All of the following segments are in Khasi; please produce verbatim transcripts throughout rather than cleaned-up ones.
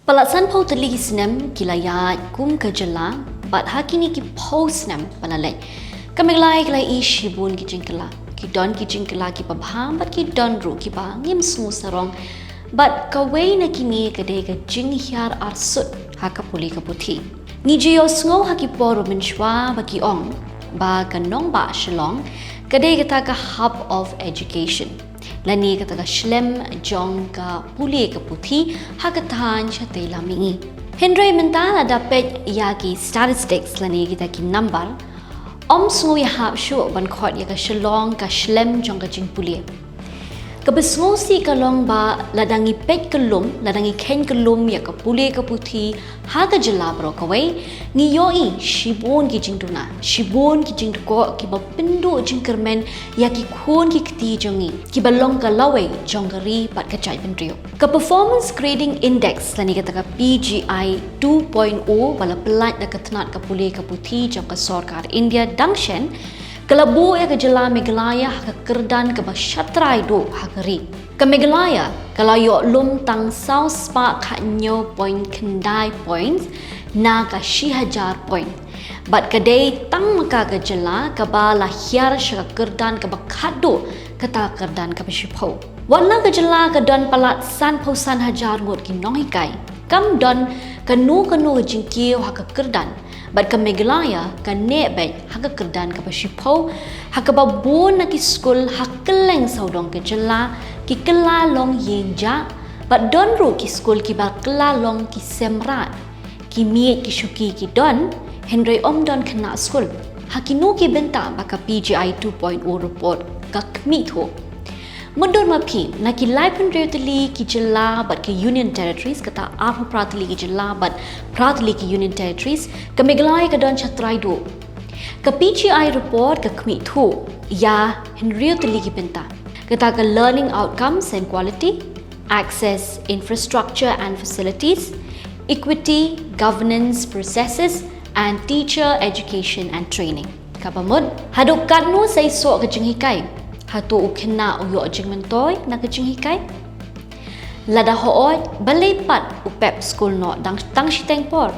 Palat sanphew tylli ki snem ki la ïaid kum ka jylla, bad ha kine ki phew snem ba la leit, ka Meghalaya ka la ïohi shibun ki jingkylla. Ki don ki jingkylla kiba bha bad ki don ruh kiba ngim sngewsarong. Bad kawei na kine ka dei ka jinghiar arsut ha ka pule ka puthi. Ngi ju ïohsngew ha ki por mynshuwa ba ki ong ba ka nongbah Shillong ka dei kata ka hub of education, lane kata ka shlem jong ka pule ka puthi ha ka thaiñ shatei lam mihngi. Hynrei mynta lada peit ïa ki statistics lane kita ki number, ym sngew ïahap shuh ban khot ïa ka Shillong ka shlem jong ka jingpule. Kaba sngewsih ka long ba lada ngi peit kyllum, lada ngi kheiñ kyllum ïa ka pule ka puthi ha ka jylla baroh kawei, ngi ïohi shibun ki jingduna, shibun ki jingdkhoh kiba pynduh jingkyrmen ïa ki khun ki kti jong ngi, kiba long ka lawei jong ka ri bad ka jaitbynriew. Ka Performance Grading Index lane kata ka P G I two point oh ba la pyllait da ka tnat ka pule ka puthi jong ka sorkar India dang shen, ka la buh ïa ka jylla Meghalaya ha ka kyrdan kaba shatrai duh ha ka ri. Ka Meghalaya ka la ïoh lum tang saw spah khathynñiew point khyndai points na ka shi hajar point. Bad ka dei tang ma ka ka jylla kaba la hiar sha ka kyrdan kaba khatduh kata ka kyrdan kaba shiphew. Wat la ka jylla ka don palat sanphew san hajar ngut ki nonghikai, kam don kano kano ka jingkiew ha ka kyrdan. Bad ka Meghalaya ka neh beit ha ka kyrdan kaba shiphew, ha kaba bun na ki skul ha kylleng sawdong ka jylla ki kylla long ïing jah, bad don ruh ki skul kiba kylla long ki sem rad. Ki miej ki shuki ki don, hynrei ym don khynnah skul. Ha kino ki bynta ba ka P G I two point oh report ka khmih thuh? Mutdur ma phi, na ki laiphew hynriew tylli ki jylla bad ki Union Territories, kata arphew phra tylli ki jylla bad phra tylli ki Union Territories, ka Meghalaya ka don shatrai duh. Ka P G I report ka khmih thuh ïa hynriew tylli ki bynta. Kata ka learning outcomes and quality, access, infrastructure and facilities, equity, governance processes, and teacher education and training. Kaba mut, haduh katno sa ïasoh ka jinghikai? Hato u khynnah u ïoh jingmyntoi na ka jinghikai? Lada hooid, balei pat u pep skul noh tang shiteng por?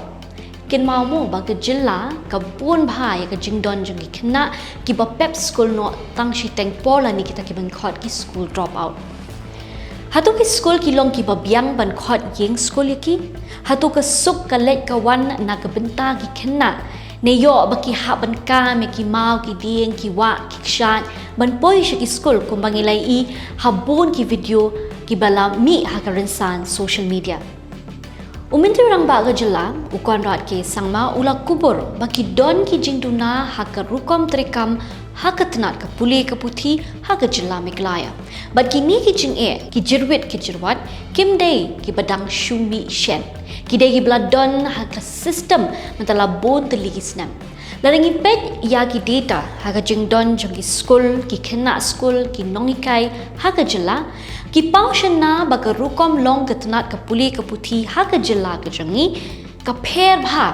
Kynmaw mo ba ka jylla ka bun bha ïa ka jingdon jong ki khynnah kiba pep skul noh tang shiteng por lane kita kiba ngi khot ki school dropout. Hato ki skul ki long kiba biang ban khot ïing skul ïa ki? Hato ka suk ka leit ka wan na ka bynta ki khynnah ne ïoh ba ki hap ban kam ïa ki maw ki dieng, ki wah ki kshaid ban poi sha ki skul, kumba ngi la ïohi ha bun ki video kiba la mih ha ka rynsan social media? U Myntri Rangbah ka jylla, u Conrad K Sangma, u la kubur ba ki don ki jingduna ha ka rukom treikam ha ka tnat ka pule ka puthi ha ka jylla Meghalaya. Bad kine ki jingeh, ki jirwit ki jirwat, kim dei kiba dang shu mih shen. Ki dei kiba la don ha ka system mynta la bun tylli ki snem. Lada ngi peit ïa ki data ha ka jingdon jong ki skul, ki khynnah skul, ki nonghikai ha ka jylla, ki paw shynna ba ka rukom long ka tnat ka pule ka puthi ha ka jylla ka jong ngi ka pher bha.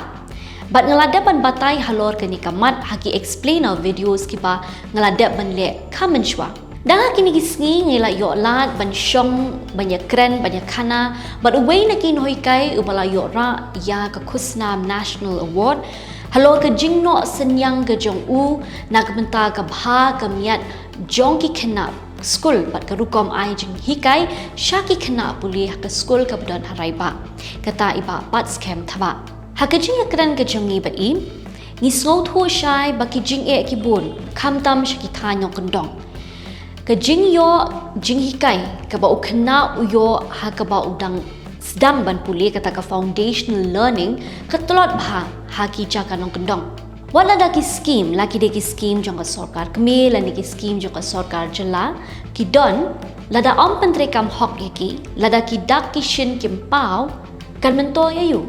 Bad nga la dep ban batai halor kane ka mat ha ki explainer videos kiba nga la dep ban leh ka mynshuwa. Da ha kine ki sngi ngi la ïoh lad ban shong, ban ïakren, ban ïakhana bad uwei na ki nonghikai uba la ïoh rah ïa ka khusnam National Award halor ka jingnoh synñiang ka jong u na ka bynta ka bha ka miat jong ki khynnah skul bad ka rukom ai jinghikai sha ki khynnah pule ha ka skul kaba don ha Raibah, kata i Bah Batskhem Thabah. Ha ka jingïakren ka jong ngi bad i, ngi sngewthuh shai ba ki jingeh ki bun, khamtam sha ki thaiñ nongkyndong. Ka jingïoh jinghikai kaba u khynnah u ïoh ha kaba u dang sdang ban pule, kata ka foundational learning, ka tlot bha ha ki jaka nongkyndong. Wat la da ki skim, la ki dei ki skim jong ka sorkar kmie lane ki skim jong ka sorkar jylla, ki don, lada ym pyntreikam hok ïa ki, lada ki dak ki shin kim paw, kan myntoi aïu?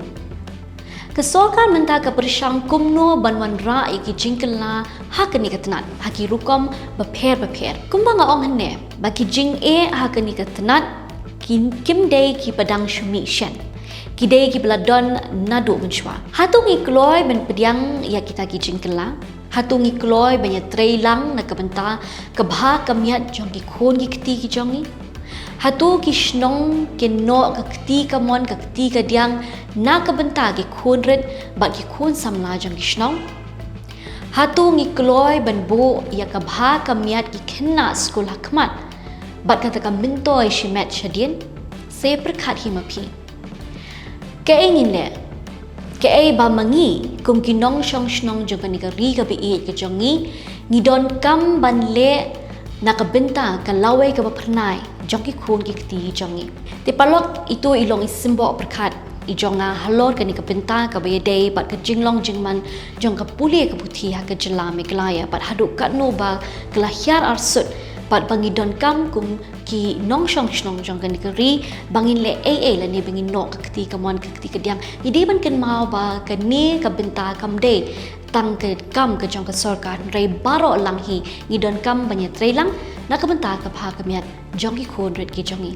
Ka sorkar mynta ka pyrshang kumno ban wanrah ïa ki jingkylla ha kane ka tnat ha ki rukom bapher bapher. Kumba nga ong hynne, ba ki jingeh ha kane ka tnat ki, kim dei kiba dang shu mih shen. Ki dei kiba la don naduh mynshuwa. Hato ngi kloi ban pdiang ïa kita ki jingkylla? Hato ngi kloi ban ïatreilang na ka bynta ka bha ka miat jong ki khun ki kti ki jong ngi? Hato ki shnong kin noh ka kti kamon ka kti kadiang na ka bynta ki khun rit bad ki khun samla jong ki shnong? Hato ngi kloi ban buh ïa ka bha ka miat ki khynnah skul ha khmat bad kata ka myntoi shimet shadien? Se pyrkhat hi ma phi. Kaei ngin leh? Kaei ba ma ngi kum ki nongshong shnong jong kane ka ri kaba ïeit ka jong ngi, ngi donkam ban leh na ka bynta ka lawei kaba phyrnai jong ki khun ki kti jong ngi? Te paralok, ito i long i symboh pyrkhat i jong nga halor kane ka bynta kaba ïadei bad ka jinglong jingman jong ka pule ka puthi ha ka jylla Meghalaya bad haduh katno ba ka la hiar arsut bad ba ngi donkam kum ki nongshong shnong jong kane ka ri ba ngin leh ei ei lane ba ngin noh ka kti kamon ka kti kadiang. Ngi dei ban kynmaw ba kane ka bynta kam dei tang ka kam ka jong ka sorkar, hynrei baroh lang hi ngi donkam ban ïatreilang na ka bynta ka bha ka miat jong ki khun rit ki jong ngi.